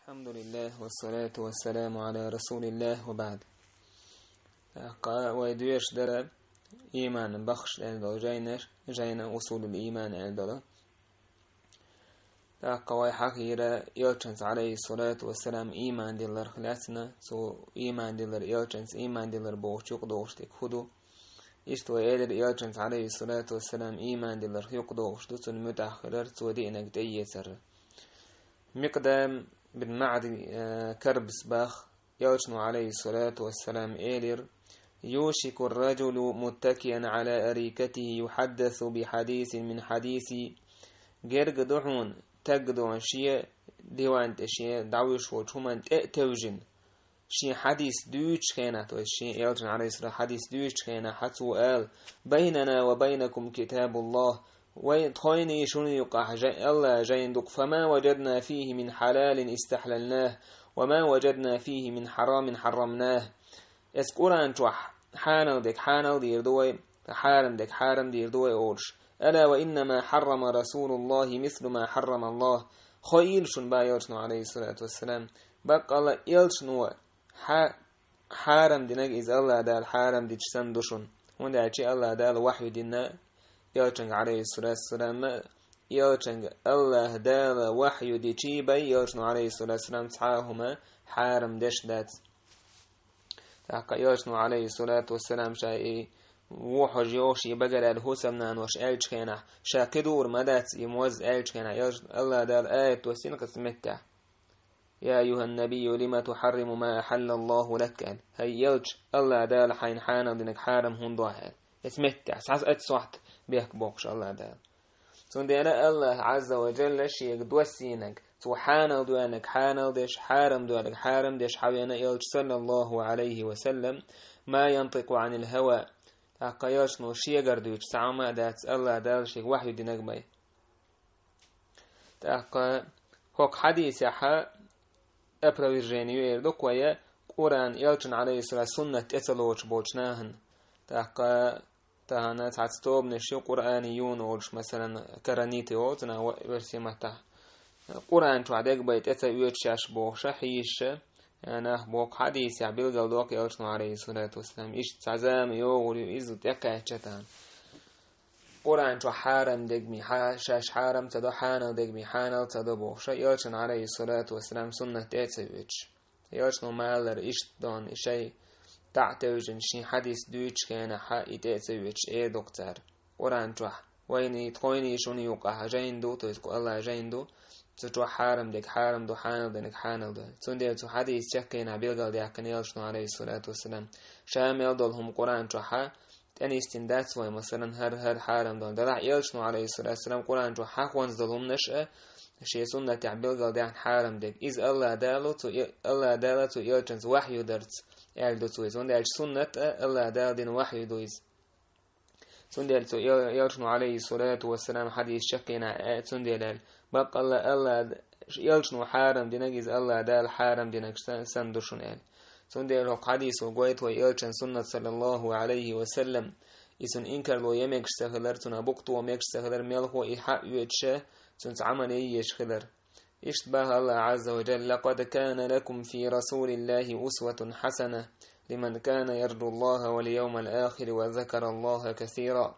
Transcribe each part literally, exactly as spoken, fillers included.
الحمد لله والصلاة والسلام على رسول الله وبعد. ТӀаккха вай доьшуш дара иман бахаш аьлла долу жайнаш, жайна усулул иман аьлла долу. ТӀаккха вай хьахийра элчанца, алейхиссалату вассалам, иман дилларх лаьцна, цу иман диллар, элчанца иман диллар бохучу юкъа догӀуш дерг хӀун ду. Иштта вай элира, элчанца, алейхиссалату вассалам, иман дилларх юкъа догӀуш ду цунна муьтӀахь хилар, цо диънарг тӀеэцар. Микъдам бин МаӀди, э, Карбас бах, элчано, алейхиссалату вассалам, элира: يوشك الرجل متكئا على أريكته يحدث بحديث من حديث. Герга ду хьуна, таг ду хьуна шен диван тӀе, шен дӀавуьйш волчу хӀуманна тӀе а тевжина, шен хьадис дуьйцучу хенахь, то есть шен элчан, алейхиссалам, хьадис дуьйцучу хенахь, хьан цо ала: بيننا وبينكم كتاب الله. Вай тхойний шуна юкъахь жа-, Алла жайн ду-кх: فما وجدنا فيه من حلال استحللناه، وما وجدنا فيه من حرام حرمناه. Эс Къуръан чохь хьанал дерг хьанал дийр ду вай, хьарам дерг хьарам дийр ду вай олуш. ألا وإنما حرم رسول الله مثل ما حرم الله. Хойийла шуна, бах элчано, алейхиссалату вассалам, баккъалла элчано хьа-, хьарам динарг иза Алла Дала хьарам дича санна ду шуна. ХӀунда аьлча Алла Дала вахью дина элчанга, алейхиссалату вассалам, элчанга Алла Дала вахью дичий бай элчано, алейхиссалату вассалам, цхьа а хӀума хьарам деш дац. ТӀаккха элчано, алейхиссалату вассалам, ша и вухьуш йохуш и багара аьлла хӀусамнанош аьллачу хенахь, ша кхидуур ма дац и моз аьллачу хенахь, элчано, Алла Дала аят доссийна кхуза меттехь: يا أيها النبي لم تحرم ما أحل الله لك. ХӀай элча, Алла Дала хьайна хьанал динарг хьарам хӀунда до аьлла. Эс меттехь, схьа а сохьта бехк боккхуш Алла Дала. Цундела Аллах Азза ва Джалла шега доссийнарг, цо хьанал доьннарг хьанал деш, хьарам доьннарг хьарам деш хьавеана элча, саллаллаху алейхи ва саллам, ما ينطق عن الهوى. ТӀаккха элчано шегара дуьйцуш цхьа хӀума а дац, Алла Дала шега вахью динарг бай. ТӀаккха хӀокху хьадисехь опровержение ю эр ду-кх вай Къуръан, элчан, алейхиссалам, суннат тӀе ца лоцуш болчу нахана. ТӀаккха тахана цхьацца тобанаш ю, Къуръани юна олуш, масалан, караниты олу цунах версийн маттахь. Къуръан чохь дерг бай тӀе ца оьцуш шаьш бохуша, хьийзаша, нах боху хьадисехь билгалдоккху элчано, алейхиссалату вассалам, иштта цхьа зама йогӀур ю, иза тӀекхаьчча тахана. Къуръан чохь хьарам дегми хьа-, шаьш хьарам ца до, хьанал дегми хьанал ца до бохуша, элчан, алейхиссалату вассалам, суннат тӀе а ца оьцуш. Элчано ма-аллара, иштта дона и шай дӀа а тевжина, шен хьадис дуьйцучу хенахь и тӀе а ца оьцуш, эр ду-кх цара. Къуръан чохь: вайний, тхойний шуна юкъахь жайн ду, то есть кху Алла жайн ду, цу чохь хьарам дерг хьарам ду, хьанал дерг хьанал ду. Цундела цу хьадис чаккхенахь билгалдаьккхина элчано, алейхиссалату вассалам, ша мел долу хӀума Къуръан чохь тӀенистина дац вай, масалан, хӀара-хӀара хьарам долу. Делахь элчано, алейхиссалату вассалам, Къуръан чохь хьахонца долу хӀуманаш а, шен суннатехь билгалдаьхна хьарам дерг. Иза Алла Дала цу, Алла Дала цу элчанца вахью дарца аьлла ду цо иза. ХӀунда аьлча суннат а Алла Дала дина вахью ду иза. Цундела цу эл-, элчано, алейхиссалату вассалам, хьадис чаккхенахь а, цундела аьлла, баккъалла Алла, элчано хьарам динарг иза Алла Дала хьарам динарг сан-, санна ду шуна аьлла. Цундела хӀокху хьадисо гойту вай элчан суннат, саллаллаху алейхи ва саллам, и цунна инкарло ян мегаш ца хилар, цунах букъ тоха мегаш ца хилар, мелхо и хьаъ оьцуша, цуьнца Ӏамал ян езаш хилар. Иштта баха Аллах Азза ва Джалла: لقد كان لكم في رسول الله أسوة حسنة لمن كان يرجو الله واليوم الآخر وذكر الله كثيرا.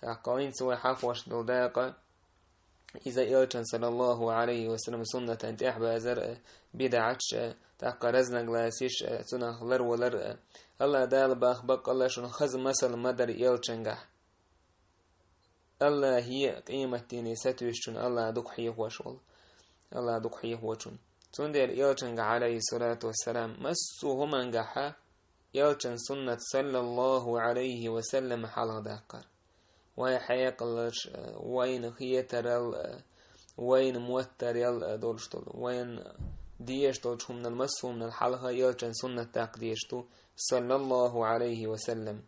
ТӀаккха хӀинца вай хьахош долу дакъа, иза элчан, саллаллаху алейхи ва саллам, суннатан тӀехьабазар а, бидӀаташ а, тӀаккха разногласиш а, цунах ларвалар а. Аллах Дала баха баккъалла шуна хаза масал ма дара элчангахь. Аллахе а, къематдене сатуьйсучун Аллах дукха хьехош волу. Аллах дукха хьехочун. Цундела элчанга, алейхиссалату вассалам, массо а хӀумангахьа элчан суннат, саллаллаху алейхи ва саллам, хьалха даккхар. Вай хьекъалаш а, вайна хетарал а, вайна моттарел а долуш долу, вайна дезаш долчу хӀуманал, массо а хӀуманал хьалха элчан суннат даккха дезаш ду, саллаллаху алейхи ва саллам.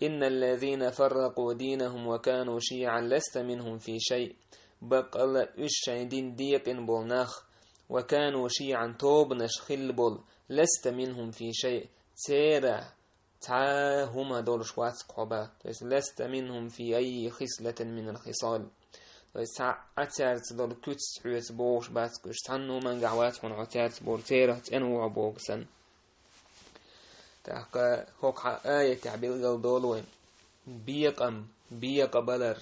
إن الذين فرقوا دينهم وكانوا شيعا لست منهم في شيء. Баккъалла уьш шайн дин декъина болу нах, وكانوا شيعا тобанаш хилла болу, لست منهم في شيء, церан цхьа а хӀума долуш вац-кх хьо, бах. То есть, لست منهم في أي خصلة من الخصال. Вай цхьа а цаьрца долу куьцаца хьоьца бохуш бац уьш, цхьанна а мангахь вац хьуна хьо цаьрца бохург, церах цӀена ву хьо бохург санна. ТӀаккха хӀокху хьан аятехь билгал долу вай: бекъам, бекъабалар,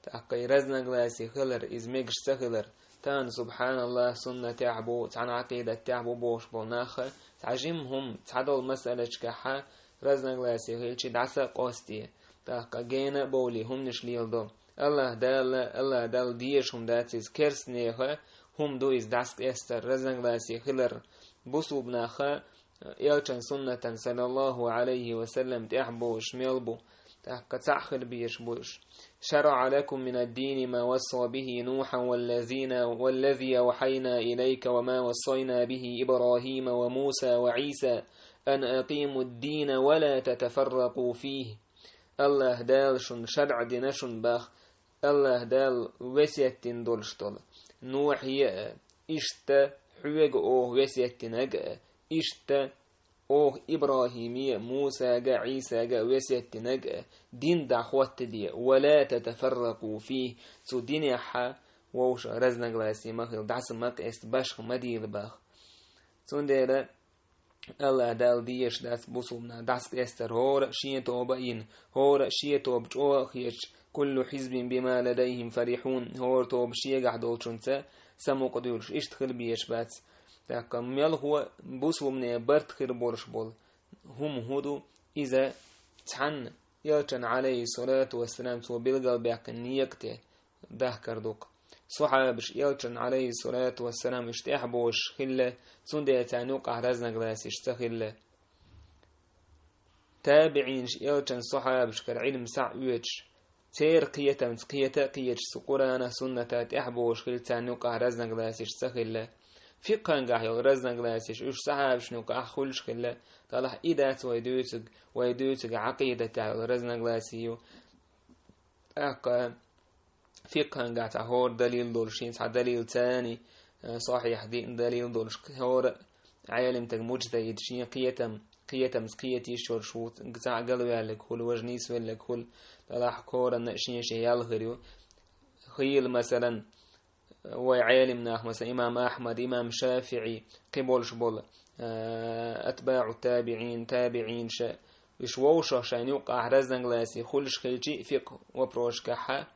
тӀаккха и разногласие хилар, иза мегаш ца хилар. Тахана, субхьаналлахь, суннатехь бу, цхьана Ӏакъидатехь бу бохуш болу нах а, цхьа жимма хӀума, цхьадолу масалашкахь разногласие хилчи, дӀаса а къосте, тӀаккха гена а бовлий, хӀуманаш леладо. Аллаха Дала, Аллаха Далла дезаш хӀума дац иза, керстанеха хӀума ду иза дӀасакъестар, разногласие хилар. Бусулба наха элчан суннатан, саллаллаху алейхи ва саллям, тӀехь бозуш мел бу, тӀаккха цхьаъ хила безаш бу уьш. شرع لكم من الدين ما وصى به نوحا والذين، والذي أوحينا إليك وما وصينا به إبراهيم وموسى وعيسى أن أقيموا الدين ولا تتفرقوا فيه. Аллаха Дала шуна шарӀ дина шуна бах, Аллаха Дала весет дина долуш долу. Нухье а, иштта хьоьга оха весет динарг а, иштта оха ИбрахӀиме а, Мусага а, Ӏийсага а весет динарг а, дин дӀахӀоттаде, ولا تتفرقوا فيه, цу динехь вовшах разногласие ма хила, дӀаса ма къеста, башха ма дийла бах. Цундела Аллаха Дала дезаш дац бусулба нах дӀасакъестар, хӀора а шен тоба а йина, хӀора а шен тоба чӀогӀа а хеташ, كل حزب بما لديهم فرحون, хӀора тоба шегахь долчунца самукъадуьйлуш, иштта хила безаш бац. ТӀаккха мелхо а бусулбане барт хир болуш болу хӀума хӀун ду? Иза цхьанна элчан, алейхиссалату вассалам, цо билгалбаьккхина некъа тӀе дахкар ду-кх. Сахьабаш элчан, алейхиссалату вассалам, уьш тӀехь бозуш хилла, цундела царна юкъахь разногласиш ца хилла. ТабиӀинаш элчан, сахьабашкара Ӏилма схьа а оьцуш, церан кхетамца кхета а кхеташ, цу Къуръана, сунната тӀехь бозуш хилла, царна юкъахь разногласиш ца хилла. Фикхангахь йолу разногласиш уьш сахьабашна юкъахь хуьлуш хилла, талахь и дац вай дуьйцург, вай дуьйцург Ӏакъидатехь йолу разногласий ю. ТӀаккха фикхангахь цхьа хӀора далил долуш, шен цхьа далил цани, э, сахьихь диъна далил долуш, хӀора Ӏелимтаг муджтахид шен кхетам, кхетамца кхета йиш йолуш ву, цхьаъ галваьллиг хуьлу, важа нийсвеллиг хуьлу, талахь хӀоранна а шен-шен ял хир ю. Хийла, масалан, вай Ӏелим нах, масалан, имам Ахьмад, имам ШафиӀи, кхин болуш болу, э, атбаӀу табиӀин, табиӀинаш, уьш вовшах шайна юкъахь разногласий хуьлуш хилчи, фикъхӀ вопросашкахь,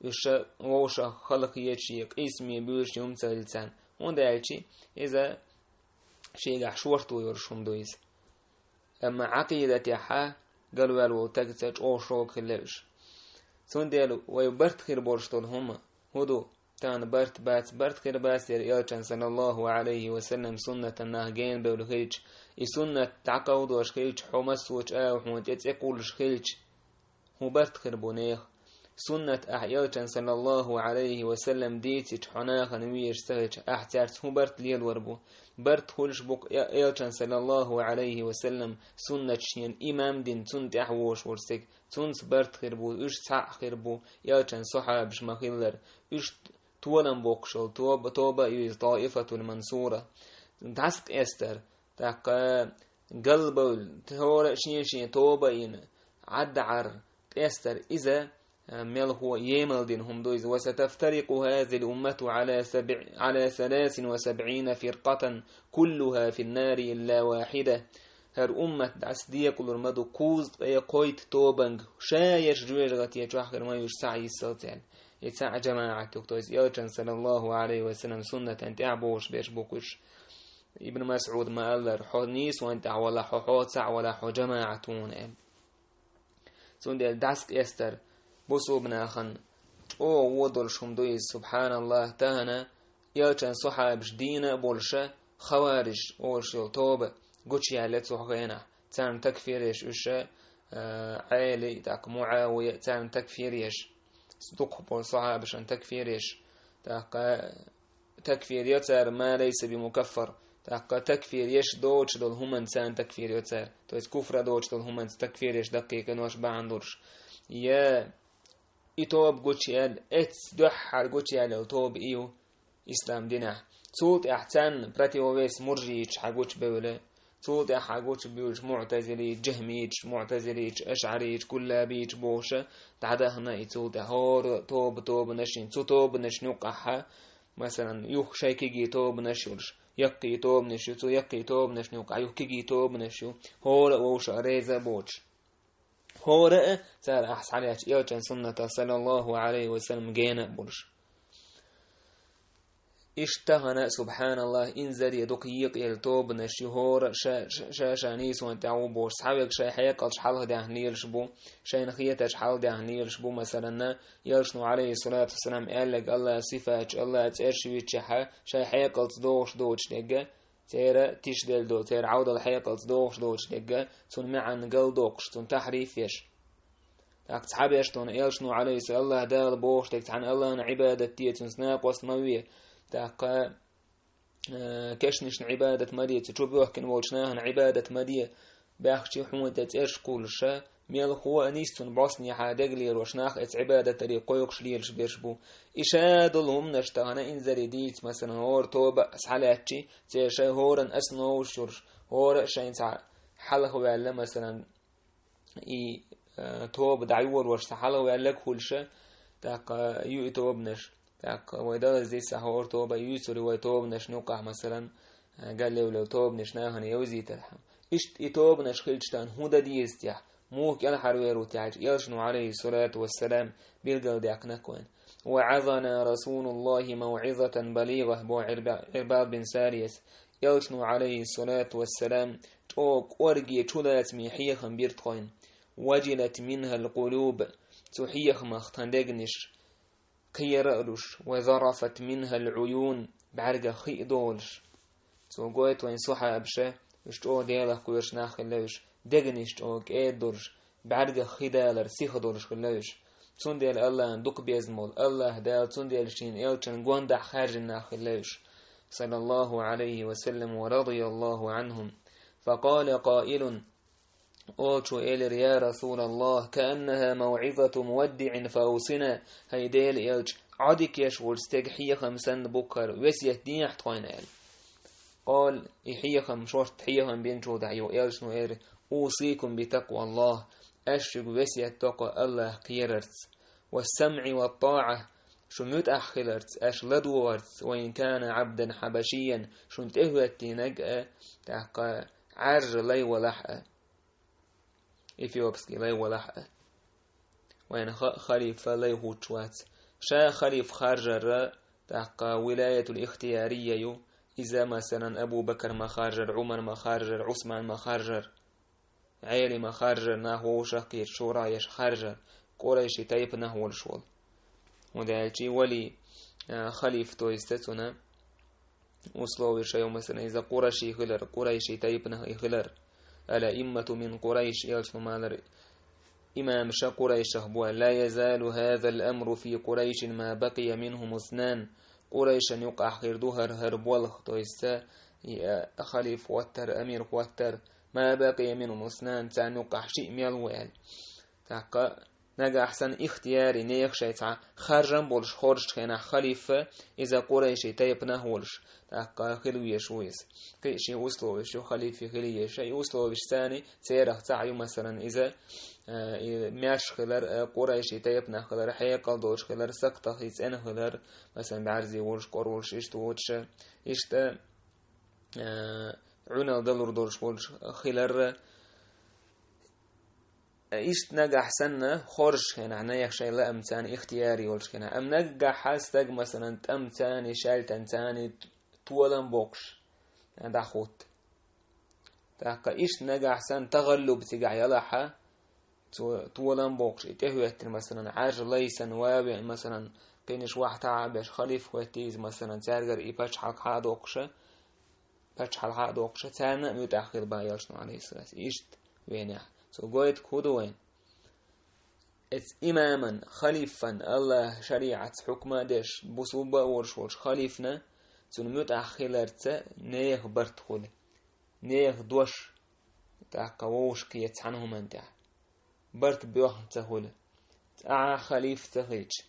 уьш вовшах халахеташ, къийсаме буьйлуш хӀума ца хилла царна. ХӀунда аьлча иза шегахь шорто йолуш хӀума ду иза. Амма Ӏакъидатехь галваьлла волу стагца чӀогӀа шога хилла уьш. Цундела вай барт хир болуш долу хӀума хӀун ду? Тахана барт бац, барт хир бац дера элчан, саллаллаху алейхи ва саллям, суннатан нах генабевлла хилча, и суннат дӀакховдош хилча, хьо массочу а хьуна тӀе цӀе кхуллуш хилча, хӀун барт хир бу нехан? Суннат ахь элчан, саллаллаху алейхи ва саллям, дийцича, хьо нахана везаш ца хилча, ахь цаьрца хӀун барт лелор бу? Барт хуьлуш бу-кх э-, элчан, саллаллаху алейхи ва саллям, суннат шена имам дина, цунна тӀехь вогӀуш волу стаг, цунца барт хир бу, уьш цхьаъ хир бу, элчан сахьабаш ма-хиллара, уьш толам боккхуш йолу тоба, тоба а ю иза, таифатул мансура. ДӀасакъестар, тӀаккха галбевлла, хӀора а шен-шен тоба а йина, Ӏадда Ӏар къестар, иза, а, мелхо емал дина хӀума ду иза. وستفترق هذه الأمة على سبع، على ثلاث وسبعين فرقة كلها في النار إلا واحدة. ХӀара уммат дӀасадекъалур ма ду кхузткъе кхойтта тобанга, ша ерш жоьжахате чохь хир ма ю уьш, цхьаъ йиссалц аьлла. И цхьаъ жамаӀат ю-кх, то есть элчан, саллаллаху алейхи ва саллям, суннатан тӀехь богӀуш берш бу-кх уьш. Ибн МасӀуда ма-аллара: «Хьо нийсонан тӀехь валахь, хьо, хьо цхьаъ валахь, хьо жамаӀат ву хьуна», – аьлла. Цундела дӀасакъестар бусулба нахана чӀогӀа вон долуш хӀума ду иза, субхьаналлахӀ, тахана элчан сахьабаш дийна а болуша, хавариж олуш йолу тоба гучуяьлла цу хенахь. Царна такфир еш уьш, а, Ӏели, тӀаккха МуӀавия, царна такфир еш, дукхахболу сахьабашна такфир еш, тӀаккха такфир йо цара ма лайса би мукаффар, тӀаккха такфир еш доцуш долу хӀуманца царна такфир йо цара, то есть куфра доцуш долу хӀуманца такфир еш даккхий къинош бахьана долуш. Я и тоба гучуяьлла, эццахь дуьххьара гучуяьлла йолу тоба и ю ислам динехь. Цул тӀаьхьа царна противовес муржииташ хьагучубевлла, Цул тӀаьхьа гучабуьйлуш муӀтазилийча, жахмийча, муӀтазилийча, ашӀарийча, куллабийча бохуша, дӀадахана и цул тӀаьхьа хӀора тоба тобанашна, цу тобанашна юкъахьа, масалан, юха шайн кегий тобанаш йолуш, яккхий тобанаш ю, цу яккхий тобанашна юкъахь юха кегий тобанаш ю, хӀора а вовшах реза а боцуш. ХӀора а цара ахь схьалаьцча элчан суннатах, саллаллаху Ӏалайхи ва саллам, гена а болуш. Иштта тахана, субхьаналлахӀ, инзаре дукха екъаелла тобанаш ю, хӀора а ша, ша, ша нийсонан тӀехь ву бохуш, цхьаверг шайн хьекъалца хьалхадаьхна лелаш бу, шайна хетарца хьалхадаьхна лелаш бу, масалан, элчано, Ӏалайхиссалату вассалам, аьлларг, АллахӀан сифаташ, АллахӀан цӀераш юьйцучехьа, шайн хьекъалца догӀуш доцуш дерг, церан тиша делла долу, церан Ӏовдал хьекъалца догӀуш доцуш дерг, цунна маьӀна галдоккхуш, цунна тахьриф еш. ТӀаккха цхьаберш тхуна элчано, Ӏалайхиссалам, АллахӀ Дала бохуш дерг, цхьана АллахӀна Ӏибадат де, цуьнца накъост ма ве. ТӀаккха, э, кешнашна Ӏибадат ма де, цу чу боьхкина волчу нахана Ӏибадат ма де. Баьхча хьуна тӀе цӀераш кхуллуша, мелхо а нийса цунна бӀостанехьа дегалоруш нах эца Ӏибадат даре кхойкхуш лелаш берш бу. И ша долу хӀуманаш тахана инзаре дийца, масалан, хӀора тоба а схьалаьцчи, церан шайн хӀоранна основаш йолуш, хӀора а шайна цхьа хьалха ваьлла, масалан, и, э, тоба дӀайолош цхьа хьалха ваьлларг хуьлуша, тӀаккха ю и тобанаш. ТӀаккха вай далаза дисахь хӀора тоба юьйцур ю вай тобанашна юкъахь, масалан, э, галевлев тобанаш нахана евзийтархьама. Иштта и тобанаш хилча тахана хӀун дан деза техьа, муха кӀелхьарвер ву техьа, элчано, Ӏалайхиссалату вассалам, билгалдаьккхинарг вайна. وعظنا رسول الله موعظة بليغة, боху Ӏирба-, Ӏирбад бин Сарияс. Элчано, Ӏалайхиссалату вассалам, чӀогӀа кӀорге чулацаме хьехам бира тхойна. وجلت منها القلوب, цу хьехамах тхан дегнаш кхера а луш, وذرفت منها العيون, бӀаьргах хи а долуш. Цо гойту вайн сахьабаша, уьш чӀогӀа Делах кхоьруш нах хилла уьш, дегнаш чӀогӀа кӀеда долуш, бӀаьргах хи далар сиха долуш хилла уьш. Цундела АллахӀан дукха беза молу, АллахӀ Дала цундела шена элчан гондахь хаьржина нах хилла уьш. صلى الله عليه وسلم ورضي الله عنهم. فقال قائل, олучо элира: يا رسول الله، كأنها موعظة مودع فأوصنا, хӀай Делан элча, Ӏодика еш волчу стеган хьехам санна бу-кх хӀара, весет дехьа тхойна, аьлла. قال, и хьехам, шортта хьехам бинчул тӀаьхьа юха элчано элира: أوصيكم بتقوى الله, ас шуьга весет до-кх АллахӀ кхерарца, والسمع والطاعة, шу муьтӀахь хиларца, ас ладогӀарца, وإن كان عبدا حبشيا, шуна тӀехӀоьттинарг а, тӀаккха Ӏаьржа лай валахь а, эфиопский лай валахь а. Вайна ха-, халифа лай хӀуттуш вац. Ша халифа харжар, тӀаккха вилаятул ихтиярия ю. Иза, масалан, Абу Бакар ма харжар, Ӏумар ма харжар, Ӏусман ма харжар, Ӏели ма харжар, нах вовшах а кхеташ, шура еш харжар, къурайши тайпанах волуш волу. ХӀунда аьлча вали, а, халифа, то есть цуьнан условиша ю, масалан, иза къурайши хилар, къурайши тайпанах и хилар. الأئمة من قريش, элчано ма аллара, имамаша къурайшах бу аьлла. لا يزال هذا الأمر في قريش ما بقي منهم اثنان. Къурайшан юкъахь хир ду хӀара, хӀара болх, то есть, и, а, халифа хӀоттар, амир хӀоттар, ما بقي منهم اثنان, царна юкъахь шиъ мел ву аьлла. ТӀаккха нагахь санна ихтияри нехан шайн цхьа харжам болуш хоржучу хенахь халифа, иза къурайши тайпанах а волуш, тӀаккха хила везаш ву иза. Кхин а шен условиш ю халифе хила езаш, и условиш царна, церах цхьаъ ю, масалан, иза, а, и маьрша хилар, а, къурайши тайпанах хилар, хьекъал долуш хилар, сакхтах и цӀена хилар, масалан, бӀаьрзе волуш, кӀора волуш, иштта воцуша, иштта, а, Ӏуьнал далур долуш волуш хилар, Иштта нагахь санна хоржуш хенахь, нехан шайн лаам царна ихтияр йолуш хенахь. Амма нагахь стаг, масалан, тӀам царна, шаьлтан царна толам боккхуш дӀахӀутту. ТӀаккха иштта нагахь санна тагӀаллуб цигахь ялахьа, цо толам боккхуш, и тӀехӀоьттина, масалан, Ӏаьржа лай санна, ван а веана, масалан, кхинаш вахьтахьа а беш, халифа хӀоьттийза, масалан, цаьргара и пачхьалкх хьа а доккхуша, пачхьалкх хьа а доккхуша, царна а муьтӀахь хила бан елчано, Ӏалайхиссалату. Иштта венехь. Цо гойту хӀун ду вайн? Эцу имаман, халифан, Аллахь шариӀатца хьукма а деш, бусулба а волуш волчу халифна, цунна муьтӀахь хиларца нехан барт хуьлу. Нехан дош, тӀаккха вовшахкхетта цхьана хӀуманна тӀехь. Барт боьхна ца хуьлу. Цкъа а халиф ца хилча,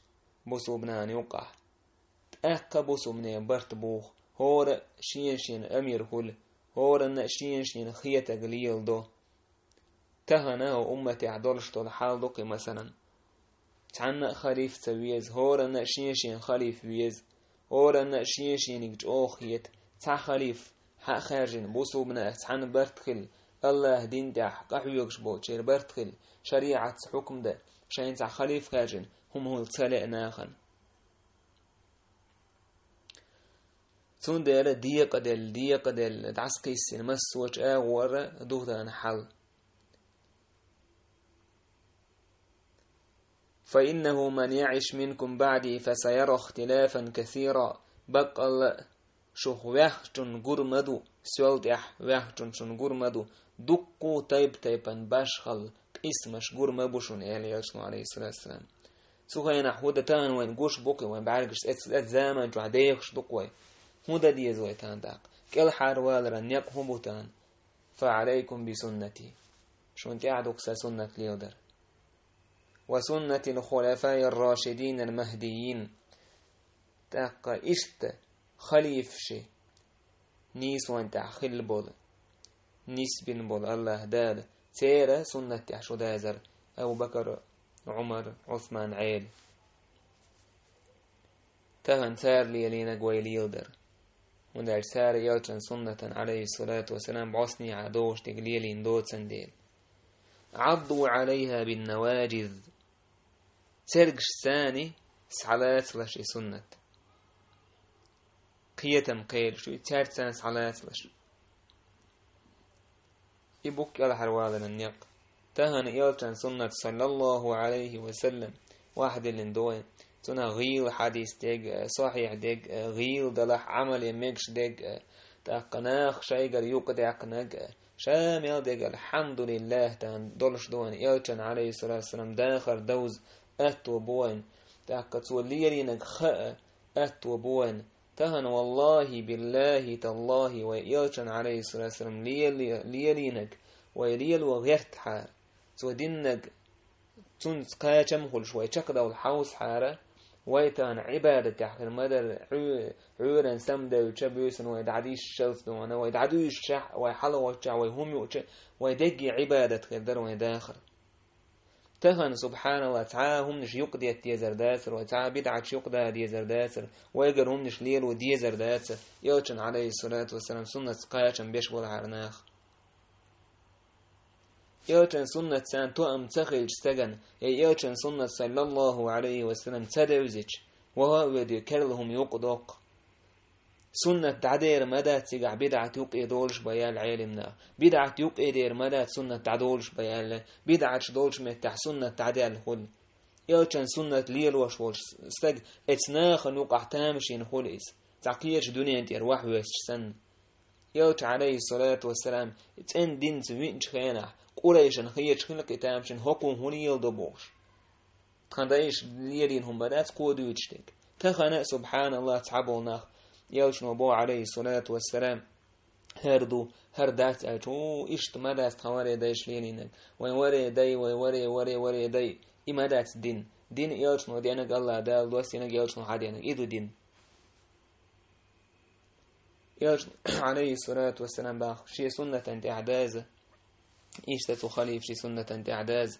бусулба нахана юккъахь. ТӀаккха бусулба нехан барт буху, хӀора а шен-шен амир хуьлу, ХӀоранна а шен-шен хетаг леладо. Тахана хӀокху умматехь долуш долу хьал ду кхин, масалан. Цхьанна а халиф ца веза, хӀоранна а шен-шен халиф веза, хӀоранна а шен-шениг чӀогӀа хета. Цхьа халиф хьа а хаьржина, бусулбанаш цхьаьна барт хилла, АллахӀан дин тӀехь къахьоьгуш болчеран барт хилла, шариӀатца хьукам дан, шайна цхьа халиф хаьржина, хӀума хӀума ца лаьа нахана. Цундела декъаделла, декъаделла, дӀасакхиссина массо а чӀагӀо ара ду тахана хьал. «فإنه من يعش منكم بعدي فسيرى اختلافا كثيرا». Баккъалла а, шух ваьхначун гур ма ду, сол тӀехь ваьхначун шун гур ма ду, дуккха а тайп-тайпана башхалла къийсамаш гур ма бу шуна, аьлла элчано, Ӏалайхиссалату вассалам. Цу хенахь хӀун дан тахана вайна гуш бу кхин, вайн бӀаьргашца эц-, эц заман чохь дехаш ду-кх вай. ХӀун дан деза вай тахана тӀаккха? КӀелхьарваларан некъ хӀун бу тахана? «فعليكم بسنتي». Шуна тӀехь ду-кх сан суннат леладар. «وسنة الخلفاء الراشدين المهديين». ТӀаккха иштта халифаш, нийсонан тӀехь хилла болу, нисбина болу АллахӀ Дала, церан суннат тӀехь шу дазар: Абу Бакар, Ӏумар, Ӏусман, Ӏели. Тахана цара лелийнарг вай леладар. ХӀунда аьлча цара элчан суннатан, Ӏалайхиссалату вассалам, бӀостанехьа догӀуш дерг лелийна доцан дела. «عضوا عليها بالنواجذ». Цергашца схьалацалаш и суннат. Кхетам кхелаш ю, цаьрца схьалацалаш. И бу-кх кӀелхьарваларан некъ. Тахана элчан суннат, саллаллаху Ӏалайхи ва саллам, охьадиллина ду вай. Цунах гӀийла хьадис дерг а, сахьихь дерг а, гӀийла далахь Ӏамале мегаш дерг а, тӀаккха нах шайгара юкъадаьккхинарг а, ша мел дерг, алхьамдулиллахӀ, тахана долуш ду вайн элчан, Ӏалайхиссалату вассалам, дахар довза аьтто бу вайн. ТӀаккха цо лелийнарг хаа аьтто бу вайн. Тахана, валлахӀи, биллахӀи, таллахӀи, вай элчан, Ӏалайхиссалату вассалам, лели-, лелийнарг вай лело гӀертахьара, цо диннарг цуьнца кхачам а хуьлуш вай чекхдовла хьовсахьара, вай тахана Ӏибадатехь хир ма дара, Ӏуь-, Ӏуьйранна самадевлча буьйсанна вай дӀадисчалц дуьйна, вай дӀадуьйшучохь, вай хьалагӀоттачохь, вай хӀума юуча, вай дегге Ӏибадат хир дара вайн дахар. Тахана, субхьаналлахӀ, цхьа а хӀуманаш юкъадетта дезар дацара вай, цхьа а бидӀаташ юкъада дезар дацара, вайгара хӀуманаш лело дезар дацара, элчан, Ӏалайхиссалату вассалам, суннатца кхачам беш болахьара нах. Элчан суннатца тоам ца хилча стагана, я элчан суннат, саллаллаху Ӏалайхи ва саллам, ца девзича, ваха а воьдий, керла хӀума юкъадоккху. Суннат дӀадер ма дац цигахь бидӀат юкъе долуш бан аьлла Ӏелимнаха. БидӀат юкъе дер ма дац суннат дӀадолуш бан аьлла, бидӀаташ долчу меттехь суннат дӀадаьлла хуьлу. Элчан суннат лелош волчу стаг эцу нахана юкъахь тамашийна хуьлу иза, цхьа кхечу дуьнен тӀера вахьвоьссича санна. Элча, Ӏалайхиссалату вассалам, цӀена динца виъначу хенахь, къурайшан хеташ хилла кхин тамашийна хӀокхунна хӀун леладо бохуш. Тхан дайша лелийна хӀума ма дац кхо дуьйцуш дерг. Тахана а, субхьаналлахӀ, цхьаболу нах, элчано боху, Ӏалайхиссалату вассалам, хӀара ду, хӀара дац аьлча, у, иштта ма дац тхан варе дайша лелийнарг. Вайн варе дай, вай варе, варе, варе дай. И ма дац дин. Дин элчано денаг, АллахӀ Дала доссийнарг, элчано хьаденаг. И ду дин. Элча, Ӏалайхиссалату вассалам, боху, шен суннатан тӀехь даза, иштта цу халифийн суннатан тӀехь даза,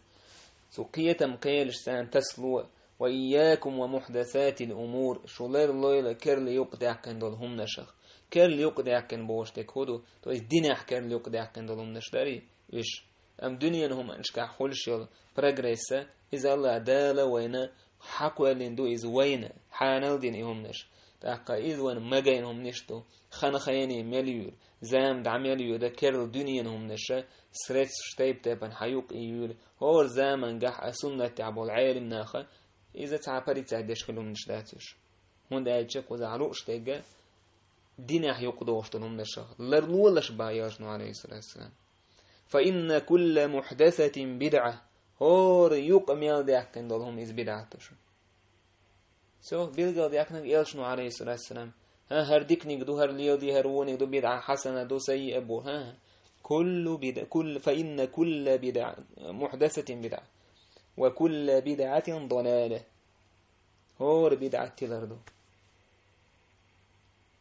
цу кхетам кхелаш царна тасало: «Ва ийякум ва мухьдасатил умур», шу ларлойла керла юкъадаьккхина долу хӀуманашах. Керла юкъадаьккхина бохуш дерг хӀун ду? То есть динехь керла юкъадаьккхина долу хӀуманаш дарий уьш? Амма дуьненан хӀуманашкахь хуьлуш йолу прогресс, иза АллахӀ Дала вайна хьакхоьллина ду, иза вайна хьанал дина и хӀуманаш. ТӀаккха иза вайна магийна хӀуманаш ду. Хан-хене мел юьйлу, зама дӀа мел йоьду, керла дуьненан хӀуманаш, средстваш тайп-тайпана хьан юкъа юьйлу. ХӀора замангахь а суннатехь болу Ӏелимнаха иза цхьа а парицать деш хилла хӀуманаш дац уьш. ХӀунда аьлча кхузахь лууш дерг динехь юкъадохуш долу хӀуманашах ларлолаш боху элчано, Ӏалайхиссалату вассалам. «Фа инна кулла мухьдасатин бидӀа». ХӀора юкъа мел даьккхина долу хӀума иза бидӀат ду шу. Всё, билгалдаьккхинарг элчано, Ӏалайхиссалату вассалам. ХӀан, хӀара диканиг ду, хӀара леладе, хӀара вониг ду, бидӀа хьасана ду, саййиъа бу. ХӀан, хӀан. Куллу бидӀа, кулл-, фа инна кулла бидӀа, мухьдасатин бидӀа. Ва кулла бидӀатин далала. ХӀора бидӀат тилар ду.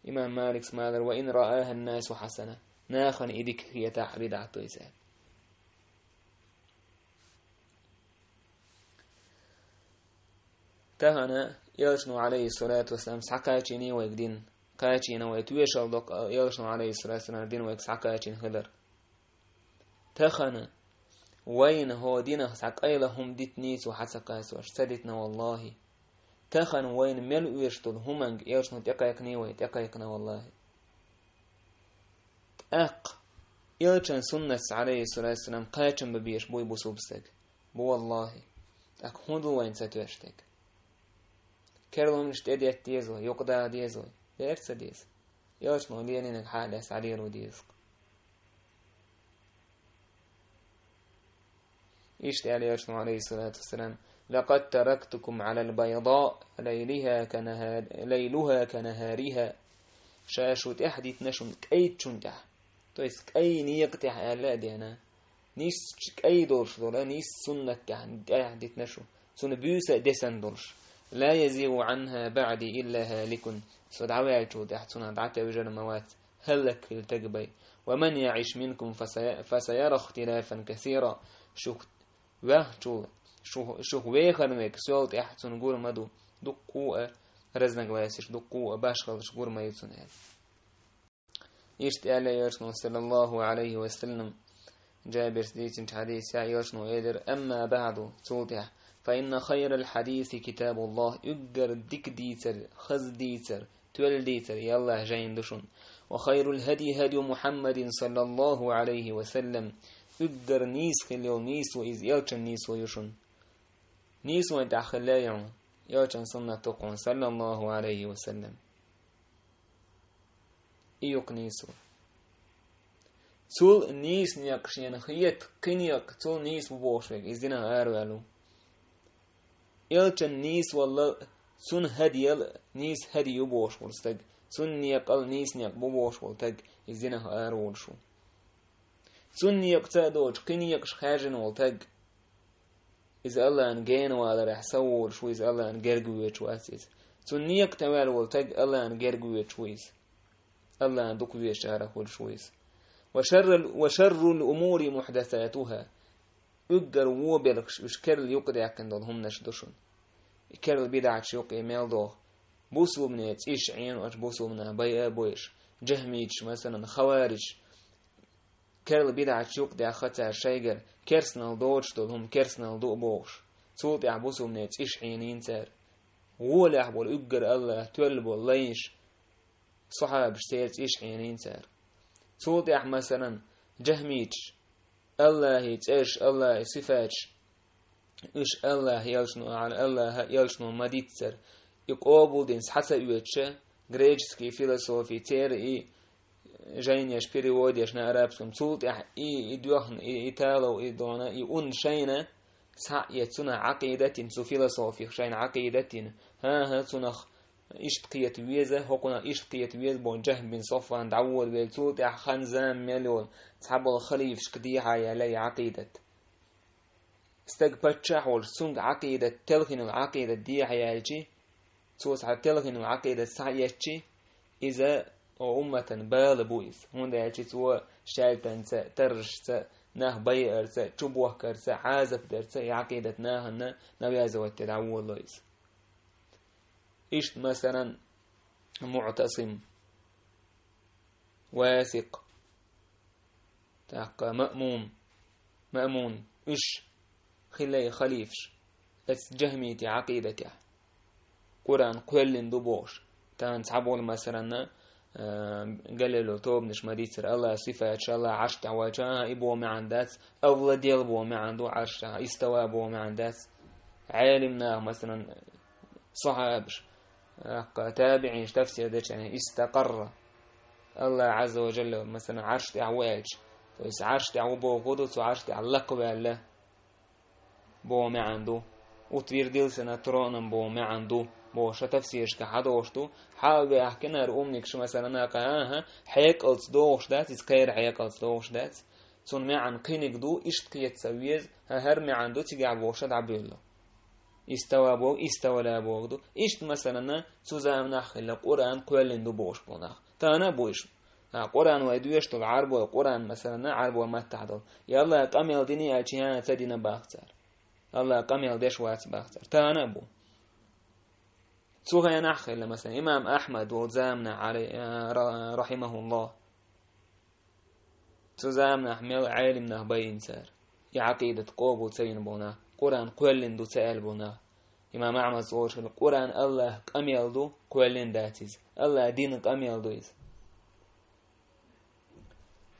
Имам Маликс ма аллара: «Ва ин раахӀан-насу хьасана». нахана и дика хетахь, бидӀат ду иза. Тахана Элчано, Ӏалайхиссалату вассалам, схьакхачийний вайга дин. Кхачийна вай, тоьшалла до-кх Элчано, Ӏалайхиссалату вассалам, дин вайга схьакхачийна хилар. Тахана вайна хӀокху динах цхьа къайла хӀума дитиний цо хьа ца кхачош, ца дитина, валлахӀи. Тахана вайна мел оьшуш долу хӀуманга Элчано тӀекхайкхиний вай, тӀекхайкхина, валлахӀи. ТӀаккха Элчан суннатца, Ӏалайхиссалату вассалам, кхачам бан безаш буй бусулба стаг? Бу, валлахӀи. ТӀаккха хӀун ду вайна ца тоьшуш дерг? Керла хӀуманаш тӀедетта деза вай, юкъадаха деза вай? Дера ца деза. Элчано лелийнарг хьалаьцна схьалело деза-кх. Иштта аьлла Элчано, Ӏалайхиссалату вассалам: «لقد تركتكم على البيضاء ليلها كنهار، ليلها كنهارها». Ша шу тӀаьхьа дитина шуна кӀайчун тӀехь. То есть кӀайн некъа тӀехь аьлла а дена. Нийсачу кӀайн долуш долу, нийса суннат тӀехь, тӀехь дитина шу. Цунна буьйса а десна долуш. «لا يزيغ عنها بعدي إلا هالك». Со дӀаваьллачул тӀаьхьа цунах дӀатевжар ма вац хӀаллакьхилла стаг бен. «ومن يعش منكم فسي-، فسيرى اختلافا كثيرا». Шух ваьхначул, шух, шух вехар верг сол тӀаьхьа цунна гур ма ду, дуккха а разногласеш, дуккха а башхаллаш гур ма ю цунна аьлла. Иштта аьлла Элчано, саллаллаху Ӏалайхи ва саллам, Джабирс дийцинчу хьадисехь Элчано элира: «أما بعد», цул тӀаьхьа, «فإن خير الحديث كتاب الله», уггар дика дийцар, хаза дийцар, тоьлла дийцар и АллахӀан жайна ду шуна. «وخير الهدي هدي محمد صلى الله عليه وسلم», уггар нийса хилла йолу нийсо иза Элчан нийсо ю шуна. Нийсонан тӀехь хилла ю хьуна, Элчан суннат ду-кх хьуна, саллаллаху Ӏалайхи ва саллам. И ю-кх нийсо. Цул нийса некъ шена хета, кхин некъ цул нийса бу бохуш верг, иза динах араваьлла ву. Элчан нийсвалла, цунна хӀадъел нийса хӀадъ ю бохуш волу стаг, цунна некъал нийса некъ бу бохуш волу стаг, иза динах араволуш ву. Цунна некъаца а доцуш, кхин некъаш хаьржина волу стаг, иза АллахӀан генаваларехь сов волуш ву иза, АллахӀан герга воьдуш вац иза. Цунна некъа тӀеваьлла волу стаг АллахӀан герга воьдуш ву иза. АллахӀан дукха везачарах хуьлуш ву иза. «وشر ال-، وشر الأمور محدثاتها». Уггар вон белхаш уьш керла юкъадаьккхина долу хӀуманаш ду шуна. И керла бидӀаташ юкъе мел доху. Бусулбане цӀиш Ӏенош, бусулбанаш байа а бойуш, джахмиташ, масалан, хаварижаш, керла бидӀаташ юкъадаьхна цара шайгара, керстанал доцуш долу хӀума керстанал ду а бохуш, цул тӀаьхьа бусулбане цӀиш Ӏенийна цара. Гӏолехь болу уггар АллахӀ тоьлла болу лайнаш, сахьабаш, церан цӀиш Ӏенийна цара. Цул тӀаьхьа, масалан, джахмиташ, АллахӀан цӀераш, АллахӀан сифаташ, уьш АллахӀ, Элчано, АллахӀ а, Элчано а ма-дийццара, и къобалдина схьа ца оьцуш, греческий философи, церан и жайнаш переводеш на арабском, цул тӀаьхьа и, и доьхна, и, и талов, и дона, и ун шайна схьа а эцна, цунах Ӏакъида а дина, цу философих шайна Ӏакъида а дина. ХӀан-хӀа, цунах иштта кхета веза, хӀокхунах иштта кхета веза бохуш, Джахьм бин Сафван дӀаволавелла, цул тӀаьхьа хан-зама мел йолу цхьаболу халифашка дехьа яьлла и Ӏакъидат. Стаг паччахь волуш, цуьнга Ӏакъидат, телхина йолу Ӏакъидат дехьа яьлчи, цо цхьа телхина йолу Ӏакъидат схьаэцчи, иза умматан бала бу иза. ХӀунда аьлча цо шаьлтанца, таррашца, нах байарца, чубохкарца, Ӏазап дарца и Ӏакъидат нахана навязывать де дӀаволало иза. Иштта, масалан, МуӀтасим, Васикъ, тӀаккха Маъмум, Маъмун, уьш хилла халифаш, эцу джахмитийн Ӏакъидатехь. Къуръан кхоьллина ду бохуш. Тахана цхьаболу, масалан, а, галлило тобанаш ма-дийццара, АллахӀан сифаташ, АллахӀ Ӏарш тӀехь ваьлча, а, и боху маьӀна дац, овладел боху маьӀна ду Ӏарш тӀехь, истава боху маьӀна дац. Ӏелим наха, масалан, сахьабаш, тӀаккха табиӀинаш тафсир дечу, яъни истакъарра. АллахӀ Ӏазза ва Джалла, масалан, Ӏарш тӀехь ву аьлча, то есть Ӏарш тӀехь ву бохург ду, цо Ӏарш тӀехь лакхаваьлла боху маьӀна ду. Утвердился над троном боху маьӀна ду, боху ша тафсирашка хьадохуш ду. Хьа а баьхкина хӀара умникаш, масалан, а, кхаьа, хьекъалца дохуш дац, иза кхеран хьекъалца дохуш дац. Цунна маьӀна кхиниг ду, иштта кхета ца веза, хӀа, хӀара маьӀна ду, цигахь бохуш дӀабуьйлу. Истава боху, иставала боху ду. Иштта, масалан, цу заманахь хилла Къуръан кхоьллина ду бохуш болу нах. Тахана а бу уьш. А Къуръан вай доьшуш долу Ӏарбой Къуръан, масалан, Ӏарбой маттахь долу. Я Аллах къамел дина аьлча, хӀа, ца дина бах цара. Аллах къамел деш вац бах цара. Тахана а бу. Цу хенахь хилла, масалан, имам Ахьмад волу заманахь, Ӏалай-, а, ра-, рахьимахуллах. Цу заманахь мел Ӏелим нах байина цара. И Ӏакъидат къобал ца йина болу нах, Къуръан кхоьллина ду ца аьлла болу нах. Имам Ахьмад цӀе йолуш хилла, Къуръан Аллах къамел ду, кхоьллина дац иза. Аллах дина къамел ду иза.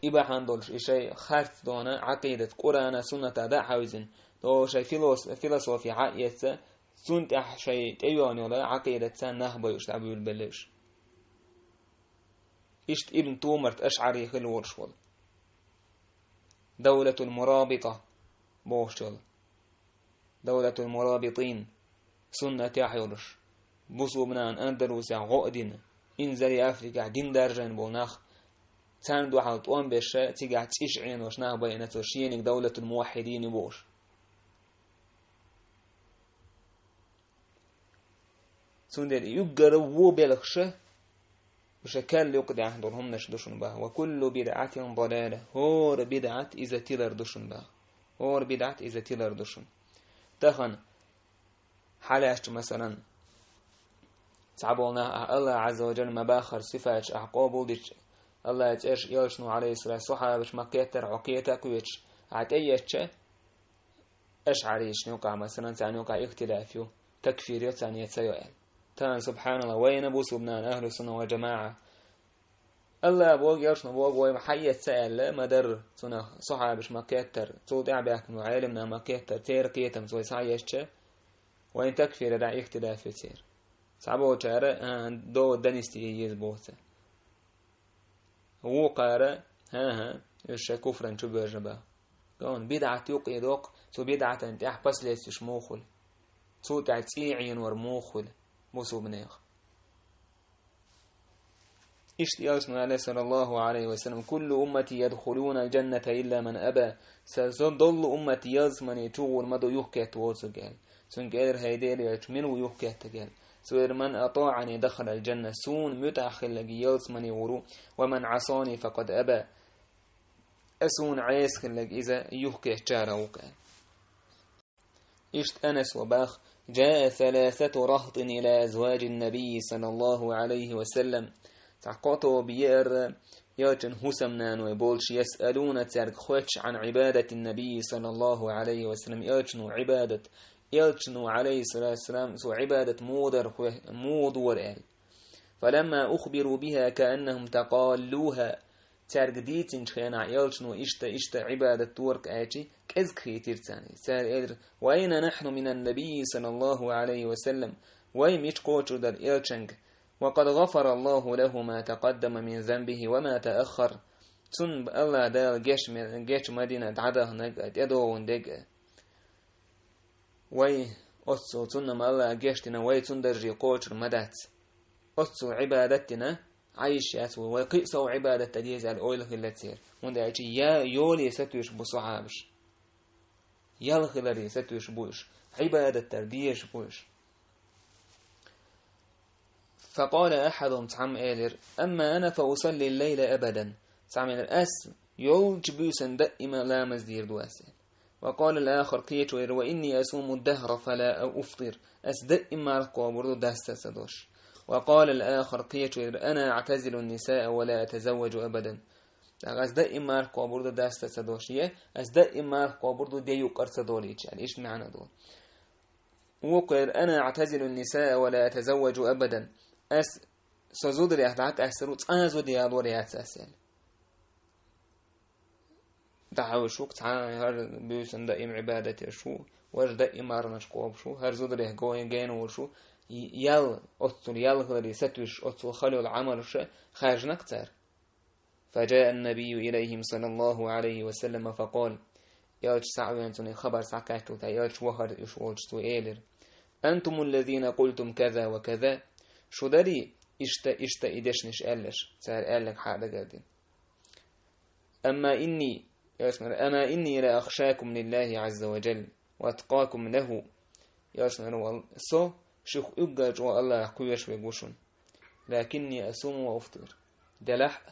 И бахьана долуш, и шайн харц дона Ӏакъидат Къуръана, сунната дӀа а хьаьвзина, догӀу шайн филос-, философи хьаэца, цунна тӀехь шайн тӀейогӀна йолу Ӏакъидатца нах байуш дӀабуьйлабелла уьш. Иштта Ибн Тумарт ашӀари хилла волуш волу. Давлатул Мурабита бохуш йолу. Давлатул Мурабитин, суннатехь йолуш, бусулба нахана Андалусехь гӀо а дина, инзаре Африкехь дин даржийна болу нах, царна дуьхьал тӀом беш, цигахь цӀиш Ӏенош нах байина цо шениг Давлатул Муваххьидин бохуш. Цундела и уггар вон белхаш, уьш кхел юкъа даьхна долу хӀуманаш ду шуна баха. Ва куллу бидӀатин далала. ХӀора бидӀат иза тилар ду шуна баха. ХӀора бидӀат иза тилар ду шуна. Тахана хьалаьцча, масалан, цхьаболу нах ахь Аллах Ӏазза ва Джалла ма-баххара сифаташ ахь къобал дича, Аллах цӀерш, элчано, Ӏалайхиссалам, сахьабаш ма-кхеттара хьо кхета а кхеташ, ахь тӀеэцча, ашӀарийчун юкъахь, масалан, царна юкъахь ихтилаф ю, такфир йо царна я ца йо аьлла. Тахана, субхьаналлах, вайна бусулба нахана, ахьлу сунна вал джамаӀа, Аллах боху, элчано боху, вай хьаэца аьлла ма-дарра, цунах сахьабаш ма-кхеттара, цул тӀаьхьа баьхкина Ӏелам нах ма-кхеттара, церан кхетамца вай схьаэцча, вайна такфирехь ихтилаф ю церан. Цхьаболчара, а, довод дан йисте еза боху цара. Вукхара, хӀан-хӀа, уьш шайн куфран чу боьржина баха. Гавна, бидӀат юкъа доккху, цу бидӀатан тӀехь последствияш муха хуьлу? Цул тӀаьхьа цӀий Ӏенор муха хуьлу бусулба нехан? Иштта элчано аьлла, саллаллаху Ӏалайхи ва саллам: «Куллу уммати ядхулуна аль-джанната илла ман аба». Сан, сан доллу уммат ялсамане чу гӀур ма ду юхкетта воцург аьлла. Цуьнга элира: «ХӀай Делан элча, мила ву юхкеттарг?» аьлла. Цо элира: «Ман атаӀани дахалал джанна», суна муьтӀахь хилларг ялсамане гӀур ву, «ва ман Ӏасани факъад аба», суна Ӏеса хилларг иза юхкечара ву-кх аьлла. Иштта Анаса баха: «Джаа саласату рахтин ила азваджин набийи саллаллаху Ӏалайхи ва саллам». Цхьа кхо тоба еара элчан хӀусамнаной болчу, «ясъалуна», цаьрга хоьттуш, «Ӏан Ӏибадатин набийи саллаллаху Ӏалайхи ва саллам», элчано Ӏибадат, элчано, Ӏалайхиссалату вассалам, цо Ӏибадат муха дара хо-, муха дора аьлла. «Фаламма ухбиру биха кааннахум такъаллуха». Цаьрга дийцинчу хенахь элчано иштта, иштта Ӏибадат дора-кх аьлча, кӀезиг хийтира царна. Цара элира: «Ва айна нахьну минан набийи саллаллаху Ӏалайхи ва саллам? Вай мича кхочур дара элчанга? Ва къад гъафараллаху лаху ма такъаддама мин занбихи ва ма тааххар». Цунна Аллах Дала геч ме-, геч ма дина дӀадаханарг а, тӀедогӀун дерг а. Вай оццул, цунна ма Аллах геч дина, вай цунна дарже кхочур ма дац. Оццул Ӏибадат дина, Ӏайш яц вай, вай кхин а сов Ӏибадат дан деза аьлла ойла хилла церан. ХӀунда аьлча я йоле сатуьйсуш бу сахьабаш. Ял хиларе сатуьйсуш бу уьш. Ӏибадат дар дезаш бу уьш. Факъала ахьадухум, цхьамма элира: «Амма ана фа усалли ллайла абадан». Цхьамма элира: «Ас йолчу буьйсан даима ламаз дийр ду ас», — аьлла. Ва къала ал-ахар, кхечо элира: «Ва инни асуму ддахра фала уфтир». Ас даим марха кхобур ду, даста ца долуш. Ва къала ал-ахар, кхечо элира: «Ана аътазилу ннисаа ва ла атазавважу абадан». ТӀаккха ас даим марха кхобур ду, даста ца долуш. Е ас даим марха кхобур ду, де юккъара ца долийча, аьлла, иштта маьӀна ду. Вукху элира: «Ана аътазилу ннисаа ва ла атазавважу абадан». Ас со зударех дӀакъаьстар ву, цкъа а зуда ялор яц ас, аьлла. ДӀахьуьйш ву-кх цхьа, хӀара буьйсан даим Ӏибадат еш ву, важа даим марханаш кхобуш ву, хӀара зударех гой-, гена волуш ву, и-, ял, оццул ял хиларе сатуьйсуш, оццул хала йолу Ӏамалш хаьржина-кх цара. Фаджаа ан-набийю илайхим саллаллаху Ӏалайхи ва саллама факъала. Элча схьа а веана, цунна и хабар схьакхаьччул тӀаьхьа, элча вахара уьш волчу, цо элира: «Антуму ллазина къултум каза ва каза». Шу дарий иштта, иштта и дешнаш аьлларш, цара аьлларг хьа а дагардина. «Амма инни», элчано элира, «амма инни ла ахшакум лиллахи Ӏазза ва джалла ва аткъакум лаху». Элчано элира: «Валла, со шух уггар чӀогӀа Аллахах кхоьруш верг ву шуна. Лакинни асуму ва уфтир». Делахь а,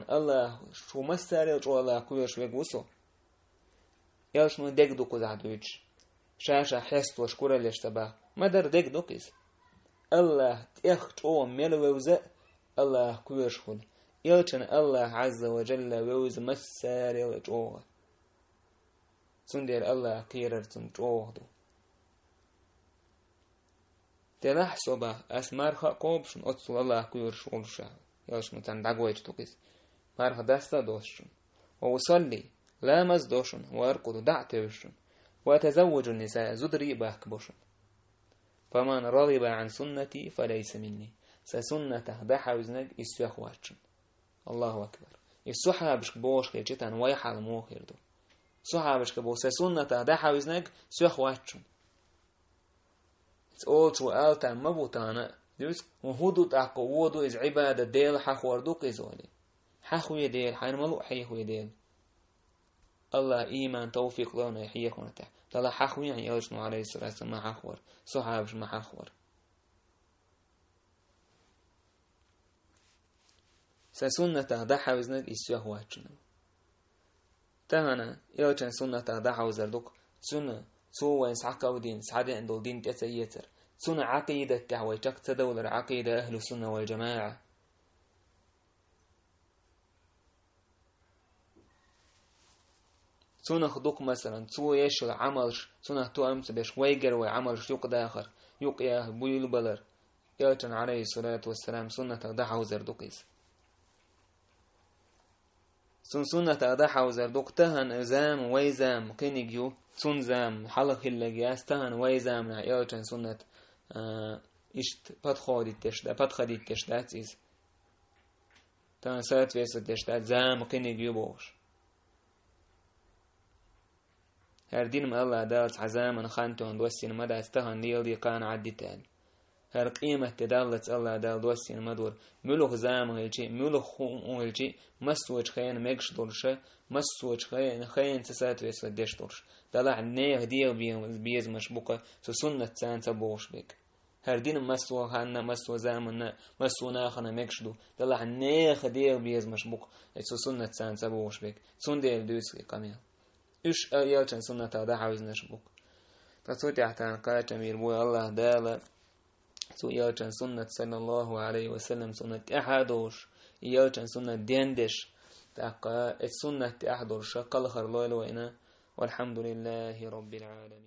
Аллах, шу массарел чӀо Аллах кхоьруш вег ву со. Элчано дег ду кхузахь дуьйцуш. Ша-ша хьестош кураллеш ца бах. Ма-дарра дег ду-кх иза. Аллах тӀех чӀогӀа мел вевза а Аллах кхоьруш хуьлу. Элчан Аллах Азза ва Жалла вевза массарел чӀогӀа. Цундела Аллах кхерар цунна чӀогӀа ду. Делахь со бах, ас марха а кхобу шуна, оццул Аллах кхоьруш волуш, аьлла, шуна царна дӀагойтуш ду-кх иза. Марха даста а доцуш шуна. Ва усалли, ламаз до шуна, ва аркъуду, дӀа а тевжа шуна. Ва атазавважу нисаа, зударий а бахка бо шуна. Фаман рагӀиба Ӏан суннати, фалайса минни. Сан суннатах дӀахьаьвзинарг, иза соьх вац шуна. Аллаху акбар. И сахьабашка бохуш хилча, тахана вай хьал муха хир ду? Сахьабашка боху, сан суннатах дӀахьаьвзинарг соьх вац шуна. Иза олучо ала тарло ма бу тахана а. Дуьйцу, хӀун хӀун ду тӀаккха, вон ду иза Ӏибадат, Дела хьахор ду-кх иза олий. Хьахве Дела, хьайна ма луъу хьехаве Дела. Аллах иман, тавфикъ лойла хьехорна тӀехь. Далла хьахве хьан, элчано, алейхиссалату вассалам, ма хьахвара, сахьабаш ма хьахвара. Сан суннатах дӀахьаьвзинарг, иза соьх вац шуна. Тахана элчан суннатах дӀахьовзар ду-кх, цуьнан, цо вайна схьакховдийна, схьадеана долу дин тӀе ца эцар. Цуьнан Ӏакъидат тӀехь вай чекх ца довлар, Ӏакъида ахьлу сунна вал джамаӀа. Цунах ду-кх, масалан, цо еш йолу Ӏамалш, цунах тоам ца беш, вайгара вай Ӏамалш юкъадахар, юкъаяха буьйлабалар. Элчан, алейхиссалату вассалам, суннатах дӀахьовзар ду-кх иза. Цуьнан суннатах дӀахьовзар ду-кх, тахана зама, вай зама кхиниг ю, цуьнан зама хьалха хилларг яц, тахана вай заманахь элчан суннат, а, иштта подходить деш да-, подходить деш дац иза. Тахана соответствовать деш дац, зама кхиниг ю бохуш. ХӀара дин ма Аллах Дала цхьа заманан хан тоьхна доссийна ма дац, тахана леладе, кхана Ӏаддита аьлла. ХӀара къематде даллалц Аллах Дала доссийна ма дора. Муьлха зама хилчи, муьлха хӀума хилчи, массочу хенан мегаш долуша, массочу хенан, хенан ца соответствовать деш долуш. Далахь нехан дегӀан бе-, безамаш бу-кх цу суннат царна ца бохуш берг. ХӀара дин массо а ханна, массо а заманна, массо а нахана мегаш ду. Далахь нехан дегӀан безамаш бу-кх цу суннат царна ца бохуш берг. Цундела дуьйцу и къамел. Уьш а элчан суннатах дӀахьаьвзинарш бу-кх. Ткъа цу тӀехь тахана кхачам бийр бу Аллах Дала, цу элчан суннат, саллаллаху алейхи ва саллям, суннат тӀаьхьа а долуш, и элчан суннат дендеш, тӀаккха эцу суннат тӀехь долуша кхалхар лойла вайна. Валхьамдулиллахи роббил Ӏаламин.